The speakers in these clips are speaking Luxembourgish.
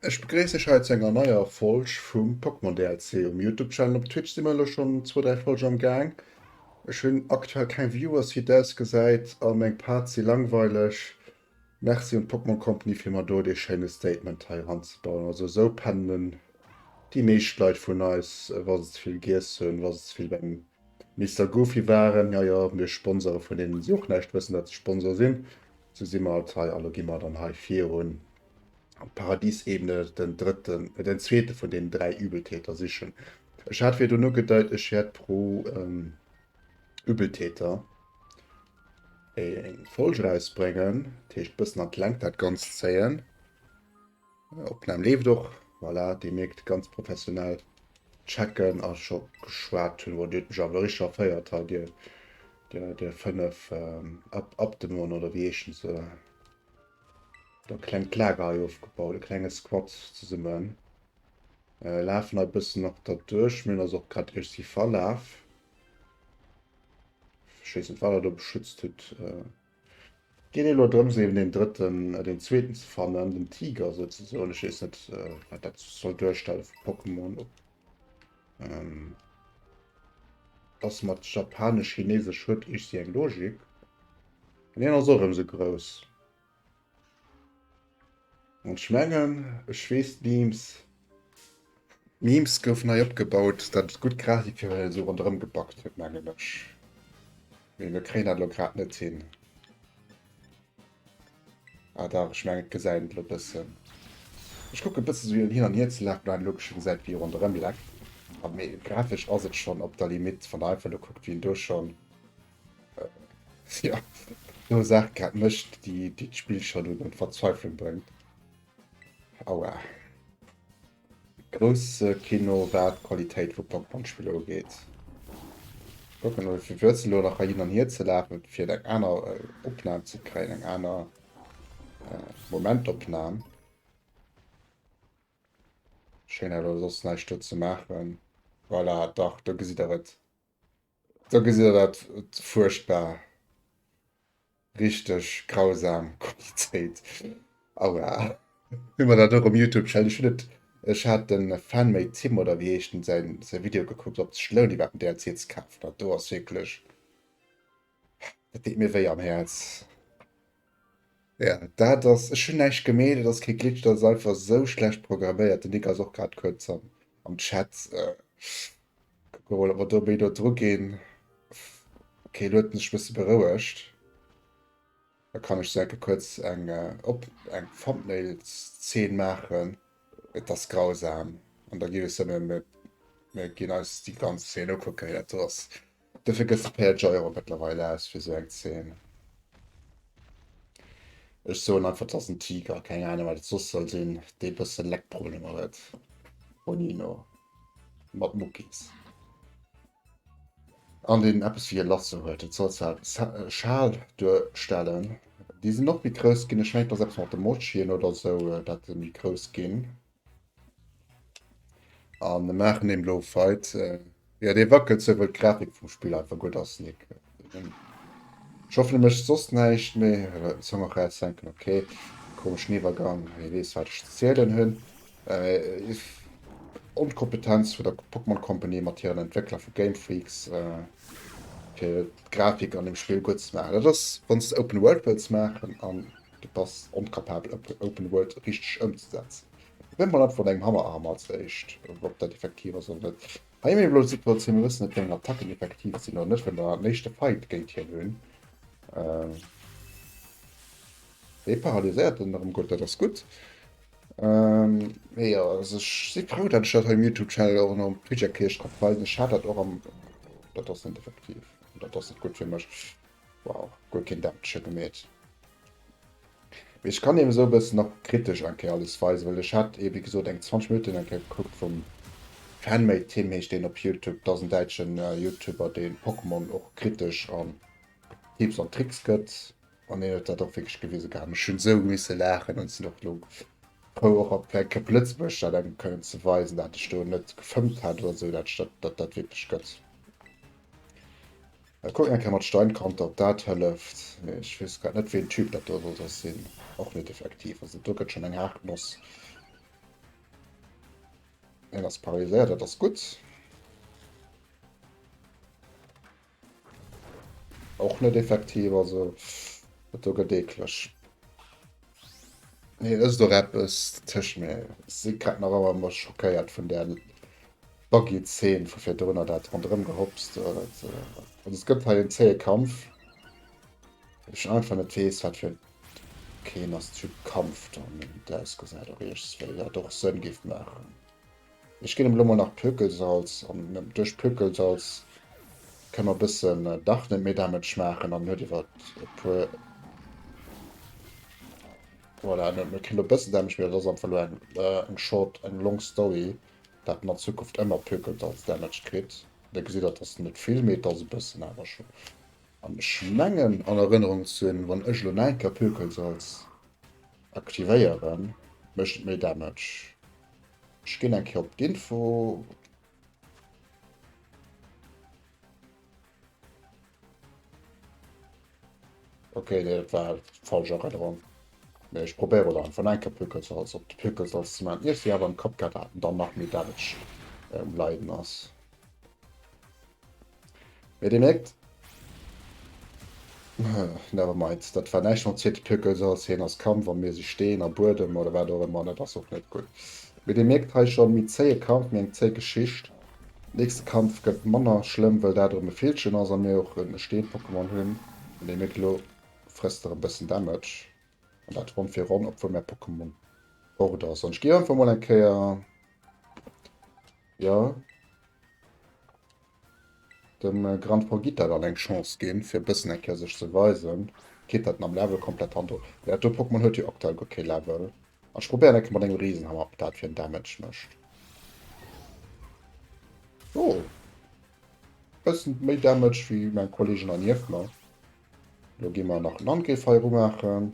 Ech begréissen iech hei zu enger neier Folg vum Pokémon DLC um Youtube Channel. Op Twitch si mer elo schonn zwou dräi Folgen am Gaang. Ech hunn aktuell keng Viewers wéi et ausgesäit a meng Parts si langweileg. Merci un d'Pokémon Company fir mer do dee schéine Statement hei eranzebauen. Also esou pennen déi meescht Leit vun eis wa se ze vill giess hunn, wa se ze vill beim Mister Goofy waren. Jo jo, mir Sponsore vun deenen si och näischt wëssen dat se Sponsor sinn. Sou si mer halt hei a lo gi mer dann hei virun. An d'Paradisebene den drëtten, äh, den zweete vun den dräi Übeltäter sichen. Ech hat virdrun ugedeit, ech wäert pro ähm, Übeltäter eng Folge rausbréngen, dat heescht bëssen an d'Längt dat Ganzt zéien. Opnam leeft och, voilà, Dir mierkt ganz professionell checken a scho geschwat hunn, Dir hutt mech awer richteg erféiert hei, Dir, Dir, Dir 5 ähm, Ab Abdemon oder wéi heeschen se? Da klengt Lager hei ofgebaut, e klenge Squad zesummen. Äh, lafen hei bëssen nach derduerch. Mir hunn eis och grad iech si verlaf. Ech weess net, wat der do beschützt hutt. Äh, geet elo drëms, eben den drëtten, äh, den zweeten ze fannen, den Tiger souzesoen. Ech weess net, äh, wat dat soll duerstelle vu Pokémon. Ähm, dass mat japanesch-chinesesch huet iergsi eng Logik. An hien ass och erëm sou grouss. An ech mengen, ech weess d'Memes. D'Memes goufen hei opgebaut, dat et gutt Grafik fir well esou ronderëm gebackt huet, mengen ech. Mee mir kréien dat elo grad net hin. Ah dach, ech mengen et gesäit een et elo bëssen. Ech kucke bësse sou hin an hier ze lafen, an elo gesäit wéi e ronderëm leckt. Mee grafesch ass et schonn op der Limite, wann der einfach elo kuckt wéi en do schonn Ja, do Saach grad mécht, déi déi d'Spill schonn un d'Verzweiflung bréngt. Aua. Grousse Kino wat d'Qualitéit vu Pokémon-Spiller ugeet. Kucken elo fir wëssen elo nach hei hin an hier ze lafen, fir eng aner Opnam ze kréien, eng aner Momentopnam. Schéin awer soss näischt do ze maachen. Voilà, dach, do gesitt der et. Do gesitt der dat fuerchtbar, richteg grausam Qualitéit. Aua. Hu mer dat och um Youtube Channel. Ech hunn et, ech hat den Fanmade Tim oder wéi heescht en säin säi Video gekuckt, ob et sech lount iwwerhaapt den DLC ze kafen. Dat do ass wierklech, dat deet mir wéi am Häerz. Ja, dat ass, ech hunn näischt gemeet, et ass kee Glitch, dat ass einfach esou schlecht programméiert. Den Nick ass och grad kuerz am, am Chat. Äh, kucke mol, ob mer do méi no dru ginn. Okay, elo huet en sech e bësse berouegt. Da kann ech sou enke kuerz eng, äh, op, eng Thumbnail-Szene maachen. Et ass grausam. An da gi ech se, mir, mir, mir ginn eis déi ganz Szene ukucken, wéi dat do ass. Dofir gëss de 40 Euro mëttlerweil aus fir sou eng Zeen. Ech soen einfach, et ass en Tiger, keng Ahnung wat et soss soll sinn, dee bësse Leckproblemer huet. Bonino mat Muckis. An deen eppes wéi e Lasso huet. Et soll zwar Schal duerstellen. Déi sinn och méi grouss ginn. Ech mengen et ass eppes mat de Mochien oder sou, dat se méi grouss ginn. An mir maachen een elo Fight. Jo dee wackelt sou wëll d'Grafik vum Spill einfach gutt ass Nick. Ech hoffen e mécht soss näischt méi. Song och raushänken ok. Komeschen Iwwergang, wie weess wat ech ze zielen hunn. Onkompetenz vun der Pokémon Company mat hiren Entwéckler vu Game Freaks fir d'Grafik an dem Spill gutt ze maachen. Dat ass wann s de Open World wëlls maachen an du bass onkapabel Open World richteg ëmzesetzen. Probéier mol einfach mat engem Hammerarm als éischt, ob dat effektiv ass oder net. Hei hu mir elo d'Situatioun, mir wëssen net wéi eng Attacken effektiv sinn oder net, well mer den éischte Fight géint hien hunn. Dee paralyséiert en erëm gutt, dat ass gutt. Mee jo, also ech si frou, datt ech dat hei um Youtube-Channel och nach um Twitch erkläert ka weisen. Ech hat dat och am, dat ass net effektiv, dat ass net gutt fir mech. Wow, guer keen Damage gemeet. Mee ech kann eben esou e bëssen och kritesch eng Kéier alles weisen, well ech hat eben, wéi gesot, eng 20 Minutten eng Kéier gekuckt vum Fanmade Tim heescht deen op Youtube, dat ass en däitschen Youtuber, deen Pokémon och kritesch an Tipps an Tricks gëtt an deen huet dat och wierklech gewise gehat. Ech hunn esou misse laachen an sinn och elo frou och op eng Kéier op Lëtzebuerg dat engem kënnen ze weisen, dat ech do net gefëmmt hat oder esou, dat ech dat dat dat wierklech gëtt. Ech kucken eng Kéier mat Steinkante ob dat hëlleft. Mee ech weess grad net wéi en Typ dat do soll soss sinn. Och net effektiv. Also do gëtt schonn eng haart Noss. Hien ass paralyséiert, dat ass gutt. Och net effektiv, also dat do gëtt eekleg. Nee, ësst och eppes tëscht mir. Ech si grad nach ëmmer emol schockéiert vun där buggy Zeen vu virdrunner, dat ronderëm gehopst. Also et gëtt hei en zéie Kampf. Ech einfach net weess, wat fir keen ass Typ Kampf dann ausgesäit och iergends wéi dat och Sënn géif maachen. Ech ginn em elo mol nach Pökelsalz an duerch Pökelsalz kënne mer e bëssen dach net méi Damage maachen an huet iwwer e puer Voilà, mir kritt elo e bëssen Damage, mee dat ass einfach elo eng eng short, eng long Story, dat en an Zukunft ëmmer Pökelsalz Damage kritt. Da gesitt der, et ass net vill, mee et ass e bëssen awer schonn. An ech mengen an Erënnerung ze hunn, wann ech elo nach eng Kéier Pökelsalz aktivéieren, mécht et méi Damage. Ech ginn eng Kéier op d'Info. Okay, nee, dat war falsch Erënnerung. Mee ech probéiere elo einfach nach eng Kéier Pökelsalz op de Pökelsalz ze maachen, ier ech se awer am Kapp gehat hat, dann nach méi Damage um Leiden ass. Mee dir mierkt, never mind, dat war näischt mam zweete Pökelsalz, hien ass Kampf a mir si Steen a Buedem oder wat och ëmmer, dat ass och net gutt. Mee dir mierkt hei schonn, méi zéie Kampf, méi eng zéi Geschicht. Nächste Kampf gëtt manner schlëmm, well dat erëm e Villchen ass a mir och e Steen-Pokémon hunn. An dir mierkt elo, frësst erëm bëssen Damage an dat Ronn fir Ronn, obwuel mäi Pokémon fort ass. An ech gi einfach mol eng Kéier, jo, dem Grand Forgita dann eng Chance ginn, fir e bëssen eng Kéier sech ze weisen. Kritt dat am Level komplett Hand. Dat do Pokémon huet jo aktuell guer kee Level. An ech probéieren eng Kéier mat engem Riesenhammer, ob dat fir en Damage mécht. Oh. Bëssen méi Damage wéi mein Kollegen an nieft mer. Lo gi mer nach en Angriff hei rumaachen.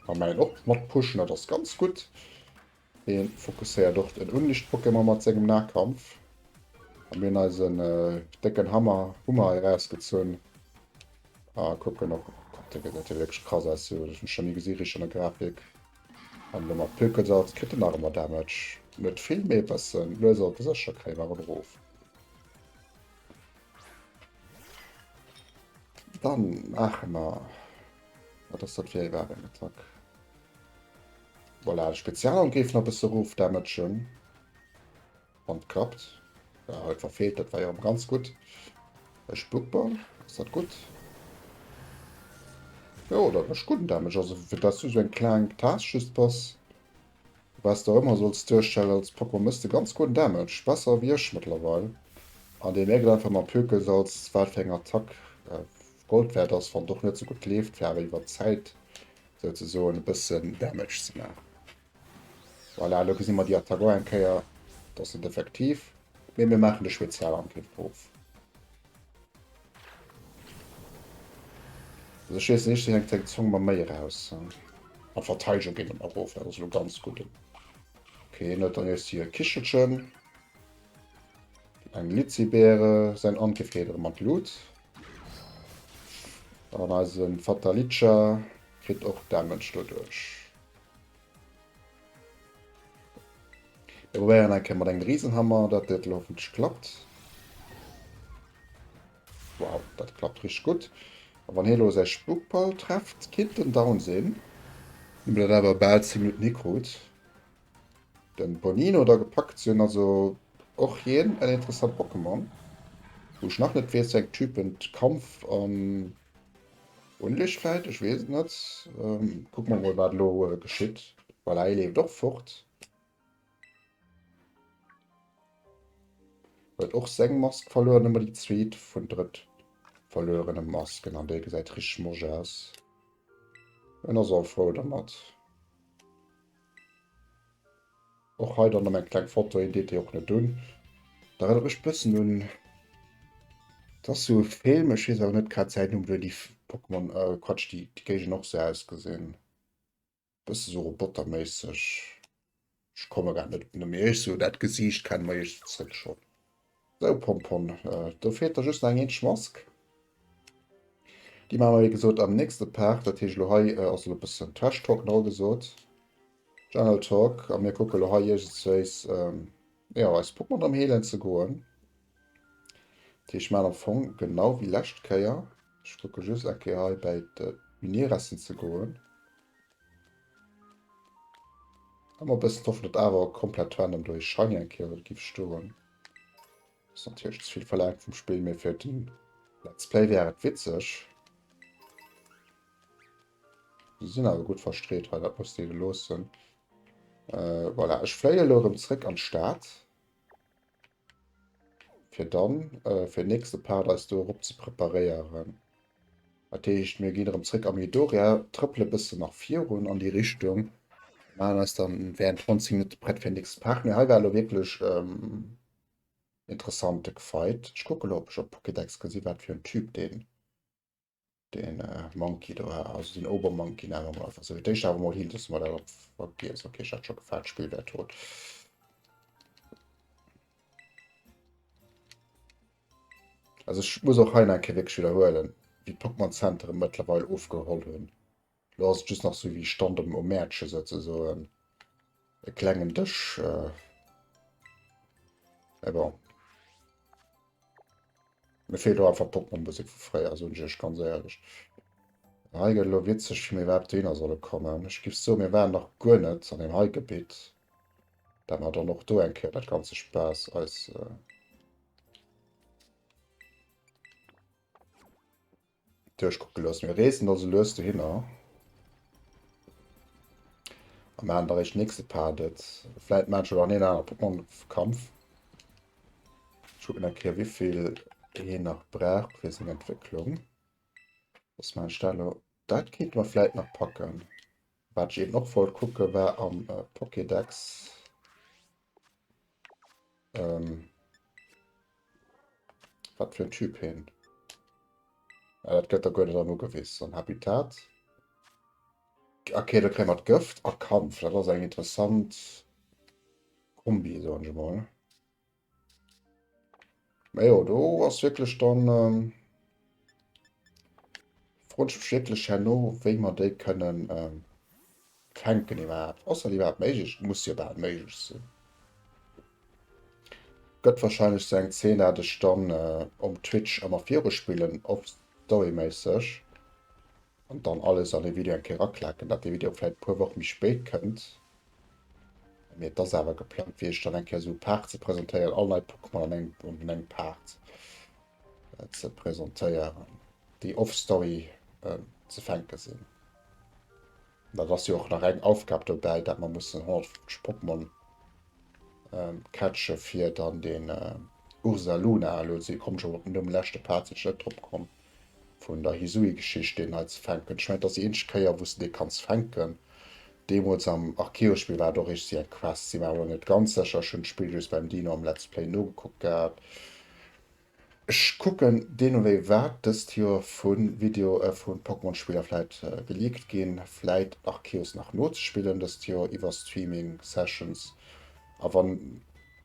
A mengen och mat pushen, dat ass ganz gutt. Hien fokusséiert och en Unlicht-Pokémon mat sengem Nahkampf. A mir hunn eisen décken Hammer Hummer hei erausgezunn. A kucken och, Gott, dee gesäit jo wierklech krass aus, dat hunn ech nach ni gesi richteg an der Grafik. An elo mat Pökelsalz kritt en nach ëmmer Damage. Net vill, mee e bëssen. Lues awer sécher kréie mer en erof. Dann maache mer, wat ass dat fir eng Warenattack? Voilà, de Spezialangriff nach e bësse erofdamagen. Wann et klappt. Ja, huet verfehlt, dat war jo ganz gutt. E Spuckball, ass dat gutt? Jo, dat mécht gudden Damage. Also fir dass du sou eng kleng Taass just bass, was du ëmmer solls duerstellen als Pokémon, méchs de ganz gudden Damage. Besser wéi ech mëttlerweil. An dee mierkt einfach mam Pökelsalz, wat fir eng Attack Gold wäert ass, wann et och net sou gutt leeft, fir awer iwwer d'Zäit souzesoen e bëssen Damage ze maachen. Voilà, elo gesi mer déi Attack och eng Kéier. Dat ass net effektiv, mee mir maachen de Spezialangriff of. Also ech weess nicht, hänkt seng Zong mer méi eraus. An d'Verteidigung geet dann erof, dat ass elo ganz gutt. Okay, hien huet dann jetzt hier e Kichelchen. Eng Lizibäre, säin Angriff geet erëm an d'Lut. An eise Fatalica kritt och Damage doduerch. Mir probéieren eng Kéier mat engem Riesenhammer, dat dat elo hoffentlech klappt. Wow, dat klappt richteg gutt. A wann hie elo säi Spukball trefft, kinnt en down sinn. Hu mir dat awer bal 10 Minutten hikrut. Den Bonino da gepackt ze hunn, also och hien en interessant Pokémon. Wou ech nach net weess, wéi eng Typen Kampf an Unlicht vläit, ech weess et net. Kucke mer mol wat elo geschitt. Voilà, hie leeft och fort. Huet och seng Mask verluer, nëmmer déi zweet vun drëtt verluerene Masken an déi gesäit richteg mosch aus. En ass och frou dermat. Och hei dann nach eng kleng Foto, een deet déi och net un. Dat erënnert mech bëssen un, dat ass sou e Film, ech weess awer net grad säin Numm, wou déi Pokémon, Quatsch, déi Géigner och sou ausgesinn. Bësse sou roboterméisseg. Ech komme grad net op den Numm, mee ech sou dat Gesiicht kenne mer iergends zréck schonn. Sou Pompon, do feelt der just nach eng eenzeg Mask. Déi maache mer wéi gesot am nächste Part. Dat heescht elo hei ass elo e bëssen Trash Talk nach ugesot. General Talk a mir kucke elo hei iergendswéis. Jo, eis Pokémon erëm heelen ze goen. Dat heescht, ech maachen am Fong genau wéi lescht Kéier. Ech kucke just eng Kéier hei bäi d'Minieressen ze goen. Ëmmer e bëssen d'Hoffnung, datt awer komplett random do ee Shiny eng Kéier giff stoen. Ass natierlech ze vill verlaangt vum Spill, mee fir den Let's Play wär et witzeg. Se sinn awer gutt verstreet hei, dat muss de loossen. Äh, voilà, ech fléie elo erëm zréck an d'Stad. Fir dann äh, fir den nächste Part eis do erop ze preparéieren. Dat heescht, mir ginn erëm zréck a Midoria, trëppele bëssen nach virun an déi Richtung, maachen eis dann während ronn 10 Minutte prett fir den nächste Part. Mee hei war elo wierklech ähm, interessante Fight. Ech kucke elo, ob ech op Pokédex gesi wat fir en Typ deen Den äh, Monkey do, also den Obermonkey nennen wir mal einfach so. D'éischt awer mol hin, dass mer dat op vergiess. Okay, ich hat schon gefällt, Spiel wär tot. Also ich muss och hei eng Kéier wirklich wiederhuelen, wéi d'Pokémon Centere mëttlerweil ofgeholl hunn. Lo ass et just nach sou wéi Stand um, um Mäertche sozusagen. E klengen Dësch. Äh, mais bon. Mir feelt och einfach d'Pokémon-Musek vu fréier, soen ech iech ganz éierlech. Hei gëtt elo witzeg, wéi mir iwwerhaapt dohinner solle kommen. Ech giff soen, mir waren nach guer net an deem hei Gebitt, dat mer dann och do eng Kéier dat ganze Spaass eis duerchkucke loossen. Mir reesen also lues dohinner a maachen da réischt nächste Part et. Vläit maachen ech och nach een anere Pokémon-Kampf. Ech kucken eng Kéier, wéivill hien nach brauch fir seng Entwécklung. Dass maachen ech dat elo. Dat kéinte mer vläit nach packen. Wat ech eben och wollt kucke war am Pokédex. Ähm, wat fir en Typ hien. Ja, dat gëtt da guer net an ugewiss. An Habitat. Okay, da kréie mer d'Gëft a Kampf. Dat ass eng interessant Kombi, soen ech emol. Mä jo, do ass wierklech dann... Ähm, froen ech mech wierklech herno, wéi mer déi kënnen ähm, fänken iwwerhaapt. Ass dat iwwerhaapt méiglech? Muss jo bal méiglech sinn. Gëtt wahrscheinlech sou eng Zeen, dat ech dann äh, um Twitch ëmmer viruspillen, off storyméisseg. An dann alles an e Video eng Kéier raklaken, dat de Video vläit e puer Woche méi spéit kënnt. Mee et ass awer geplangt, fir iech dann eng Kéier esou Part ze presentéieren, all nei Pokémon an engem, an engem Part ze presentéieren, déi off-Story ze fänke sinn. Dat ass jo och nach eng Aufgab dobäi, dat mer mussen 150 Pokémon catche fir dann den Ursaluna, elo komm ech op den Numm, leschte Part sinn ech net drop komm, vun der Hisui-Geschicht deen hei ze fänken. Ech mengen et ass déi eenzeg Kéier wou s de dee kanns fänken. Deemools am Arceus-Spill war et och eréischt eng Quest, si mer awer elo net ganz sécher. Ech hunn d'Spill just beim Dino am Let's Play nogekuckt gehat. Ech kucken deemno wéi wat dëst Joer vu Video vu Pokémon-Spiller vläit geleakt ginn, vläit Arceus nach nozespillen dëst Joer iwwer Streaming Sessions. A wann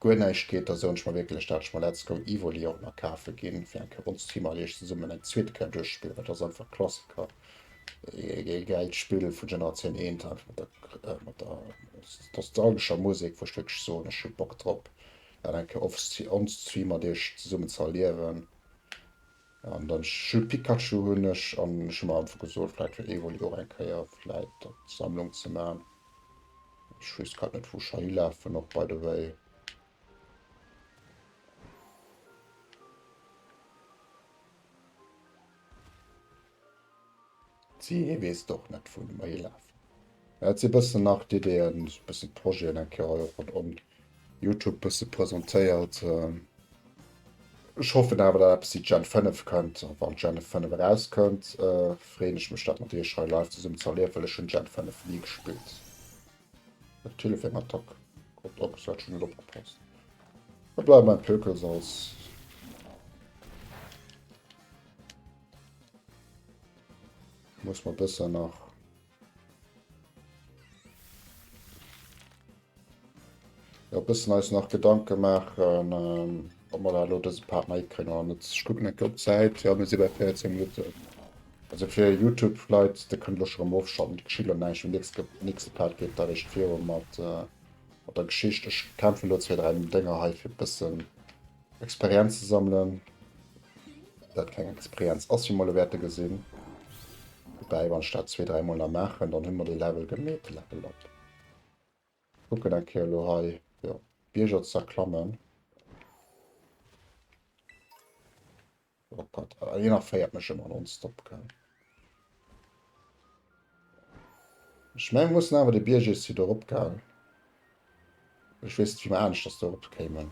guer näischt geet, da soen ech mer wierklech, dat ech mer Let's Go Evoli och nach kafe ginn, fir eng Kéier ons Team a iech zesummen eng zweet Kéier duerchzespillen, well dat ass einfach e Klassiker, e gäilt Spill vu Generatioun eent, einfach mat der, mat der nostalgescher Musek, wou ech wierklech soen, ech hu Bock drop, dat eng Kéier off on Stream mat iech zesummen ze erliewen. An dann ech hu Pikachu hunn ech, an ech hu mer einfach gesot, vläicht fir Evoli och eng Kéier vläicht dat d'Sammlung ze man. Ech weess grad net wou ech hei hilafen och by the way. Si hie weess et och net wou mer hilafen. Dat si bëssen nach d'Ideeën, bëssen d'Projeten eng Kéier hei och ronderëm Youtube bësse presentéiert. Ech hoffen awer dat eppes déi Gen 5 kënnt. A wann Gen 5 erauskënnt, freeën ech mech dat mat iech hei live zesummen ze erliewen, well ech hunn Gen 5 ni gespillt. Natierlech eng Attack. Gott, ok, ech hat schon net opgepasst. Da bleiwe beim Pökelsalz. Muss mer bëssen nach. Jo, bëssen eis nach Gedanke maachen, ob mer da elo dëse Part nach hikréien oder net. Ech kucken eng Kéier op d'Zäit. Jo, mir si bei 14 Minutten. Also fir Youtube-Leit, dir kënnt elo scho rëm ofschalten, et geschitt elo näischt. Am nächste, nächste Part geet da eréischt viru mat. Mat der Geschicht. Ech kämpfen elo zwéi, dräi Dénger hei fir e bëssen Experienz ze sammelen. Dat keng Experienz ass, wéi mer elo wäerte gesinn. Woubäi, wann ech dat zwéi, dräi Mol nach maachen, dann hu mer de Level gemeet, de Level up. Kucken eng Kéier elo hei, jo, Bierger ze erklammen. Oh Gott, een erféiert mech ëmmer nonstop, gell. Ech mengen, mir mussen awer de Bierg ici do erop, gell. Ech weess net, wéi mer aneschters do erop kéimen.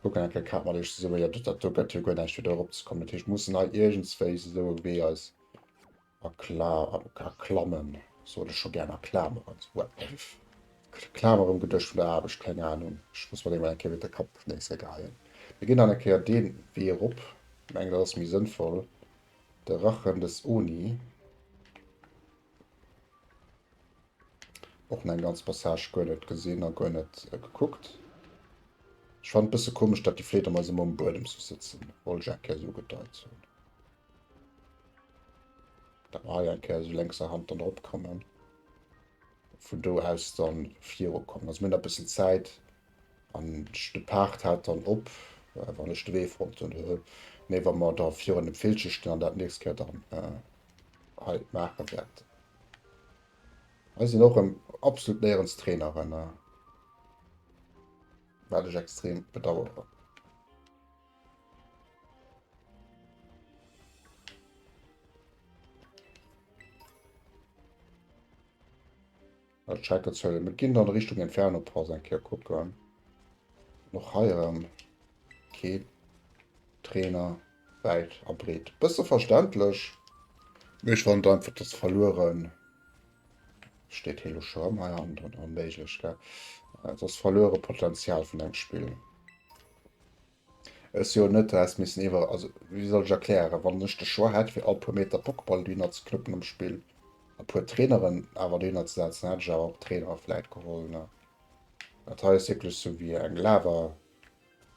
Kucken eng Kéier grad mat iech zesummen. Jo, dat do gëtt jo guer näischt, fir do erop ze kommen. Dat heescht, mir mussen hei iergendswéi esou e Wee eis Erklammen, sot ech scho gär, erklameren, Klameren geduecht vun der Aarbecht, keng Ahnung, ech muss mer dee mol eng Kéier iwwer de Kapp nees geheien. Mir ginn dann eng Kéier dee Wee erop, ech mengen dat ass méi sënnvoll, de Rachen des Oni. Och nach eng ganz Passage guer net gesinn a guer net gekuckt. Ech fannen et bësse komesch, dat déi Fleedermais ëmmer um Buedem sou sëtzen, wollt ech eng Kéier sou ugedeit hunn. Dat mer hei eng Kéier esou lénkser Hand dann drop kommen. Vun do aus dann virukommen. Also mir hunn nach e bëssen Zäit an de Part hält dann op, wann ech de Wee fonnt hunn. Nee, wa mer da virun dem Villche stinn an dat nächst Kéier dann hei maache wäerten. Hei sinn och erëm absolut néierens Traineren, wat ech extrem bedaueren. Checker Mir ginn dann Richtung Inferno Pass eng Kéier kucken. Noch hei erëm keen Trainer wäit a breet. Bësse verständlech. Mee ech fand einfach das verlueren steet hie lo scho rëm hei an onméiglech gell. Das verluere Potenzial vun engem Spill. Ech jo net häss missen iwwer, also wéi soll ech erklären, wann ech de Choix hätt fir all puer Meter Pokéball dohinner ze knuppen am Spill a puer Traineren awer dohinner ze setzen, hätt ech awer och Trainere vläit geholl ne. Dat hei ass wierklech sou wéi eng Lava,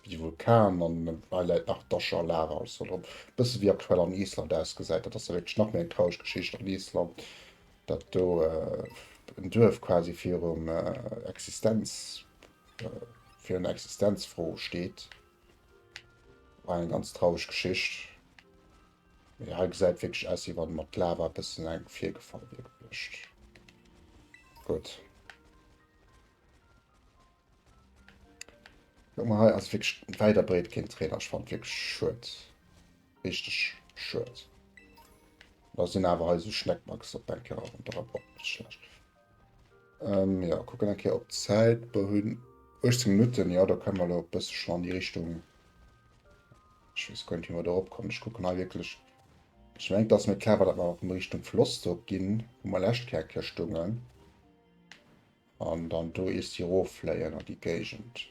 wéi e Vulkan an hei läit nach d'Asche a Lava alles do drop. Bësse wéi aktuell an Island ausgesäit. Dat ass da wierklech nach méi eng traureg Geschicht an Island, dat do en Duerf quasi virum Existenz fir eng Existenzfro steet. War eng ganz traureg Geschicht. Mee hei gesäit wierklech aus, wéi wann mat Lava e bëssen eng virgefall wier gewiescht. Gutt. Guck mal, hei ass wierklech wäit a breet keen Trainer. Ech fand wierklech schued. Richteg schued. Da sinn awer hei sou Schneckmax op eng Kéier ronderëm. Och net schlecht. Ähm, ja, kucken eng Kéier op d'Zäit. Mer hunn 18 Minutten. Ja, da kënne mer elo e bësse schonn an déi Richtung. Ech weess guer net, wéi mer do eropkommen. Ech kucken hei wierklech. Ech mengen, et ass méi clever, datt mer erëm Richtung Floss do ginn, wou mer lescht Kéier eng Kéier stungen. An dann do iest déi eroffléien an déi Géigend.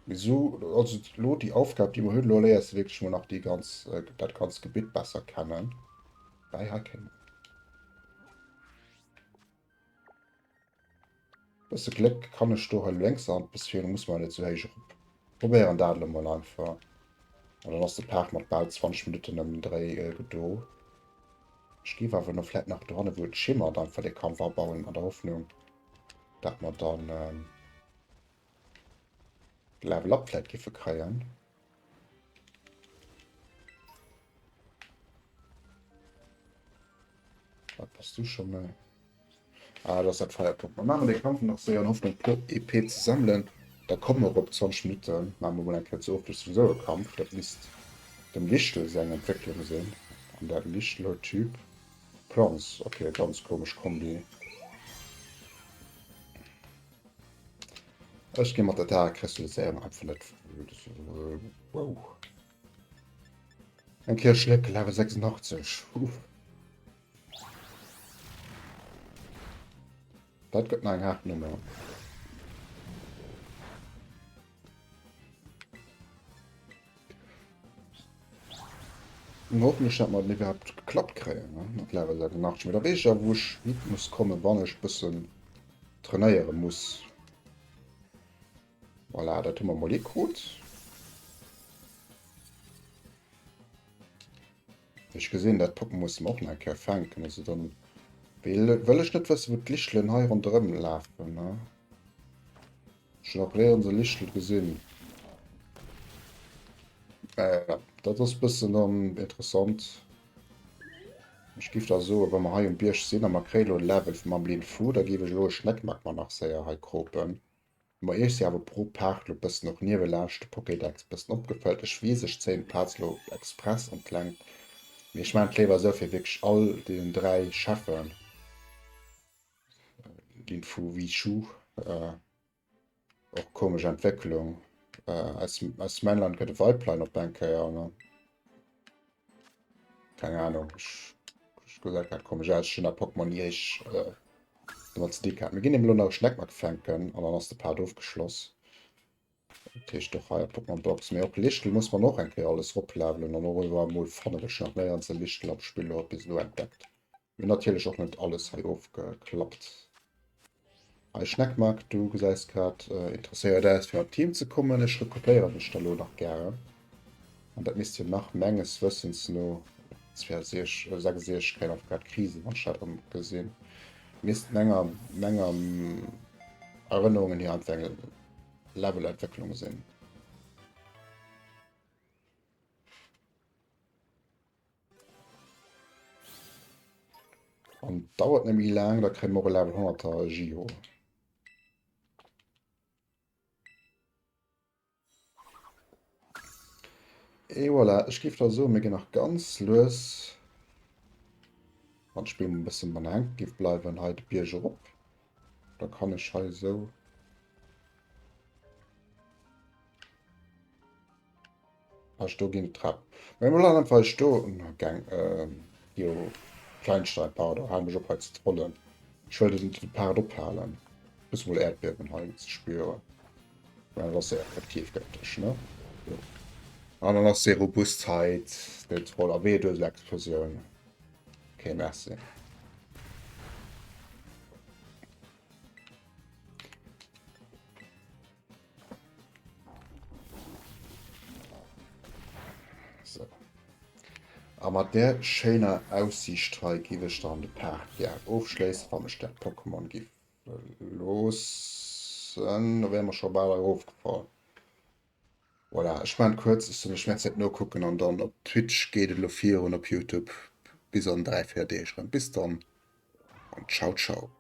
Mee sou, also elo déi Aufgab, déi mer hunn, elo léiers de wierklech mol nach déi ganz, dat ganzt Gebitt besser kennen. Bäi hei kéint. Bësse Gléck kann ech do hei lénks an bis virun muss man net sou héich erop. Probéieren dat elo mol einfach. An dann ass de Part mat bal 20 Minutten ëm den Dréi äh, gedo. Ech géif awer no vläit nach dohanne wou et schimmert einfach de Kampf abauen an der Hoffnung, dat mer dann ähm, Level up vläit géife kréien. Wat bass du schon méi? Ah, das dat Feierpunkt. Mer maachen de Kampf nach séier an Hoffnung puer EP ze sammelen. Da komme mer op 20 Minutten. Maache mer mol eng Kéier zur Ofwiesslung esou e Kampf. Dat misst dem Lichtel seng Entwécklung sinn. An dat Lichtel huet Typ Planz. Okay, ganz komesch Kombi. Ech gi mat der Dara kristalliséieren einfach net. Wow. Eng Kéier schlécke, Level 86. Uff. Dat gëtt nach eng haart Nummer. Und hoffentlich hat man überhaupt geklappt kréien ne? Mat Level 86. Mee da weess ech awer, wou ech hi muss kommen, wann ech bëssen trainéiere muss. Voilà, dat hu mer mol hikrut. Ech gesinn, dat Pokémon musse mer och nach eng Kéier fänken. Also dann wëll ech net wëssen, wou d'Lichtelen hei ronderëm lafen. Ne? Ech hunn och léieren se Lichtel gesinn. Äh, dat ass bëssen dann interessant. Ech giff da soen, wa mer hei um Bierg sinn a mer kréie lo e Level vum Amlin Fu, da giff ech elo e Schneckmack mer nach séier hei kropen. Ma iech si awer pro Part lo bëssen och niewelaanscht de Pokédex bëssen opgefëllt. Ech weess ech zéien d'Plaz lo express an d'Längt, mee ech maan et léiwer esou fir wierklech all deenen 3 Cheffen, Lin Fu Wi Shu, och komesch Entwécklung, aus aus Männlein gëtt e Weiblein op eng Kéier, ne? Keng Ahnung, ech ech gesäit grad komesch aus, ech hunn dat Pokémon ni richteg domat ze di gehat. Mir ginn elo nach e Schneckmack fänken an dann ass de Part ofgeschloss. Dat heescht och hei Pokémon Box, mee och Lichtel muss man och eng Kéier alles eroplevelen an och iwwer emol fannen. Ech hunn nach néierens e Lichtel am Spill elo bis elo entdeckt. Mir hunn natierlech och net alles hei ofgeklappt. Hei Schneckmark, du gesäis grad interesséiert aus fir an d'Team ze kommen. Ech rekrutéieren dech da lo nach gären. An dat misst jo nach menges Wëssens no 62, 66, kréien einfach grad Krisen, wann ech dat erëm gesinn. Misst menger menger Erënnerungen hier einfach eng Levelentwécklung sinn. An dauert net méi laang, da kréie mer och e Level 100er Gio. Et voilà, ech géif da soen, mir ginn nach ganz lues, wann d'Spill mol e bëssen manner hänke géif bleiwen, hei de Bierg erop. Da kann ech hei esou Ech do ginn d'Trap. Mä mir bleiwen einfach hei stoen. Gang, äh, jo, Kleinstein, pardon, hal mech op hei ze trollen. Ech wëll den, den Part ophalen. Bis mol Äerdbiewen hei ze spüren. Mä dat ass sehr effektiv gëfteg, ne? Jo. An dann ass déi Robustheit, den Troll, a wéi du hues Explosioun. Okay, merci. So. A mat där schéiner Aussiicht hei giff ech dann de Part gär ofschléissen, wa mech dat Pokémon giff loossen. Da wäre mer scho bal erofgefall. Voilà, ech maan kuerz, ech soll mech méi Zäit nokucken an dann op Twitch geet et elo virun, op Youtube bis an 3, 4 Deeg erëm. Bis dann an ciao ciao.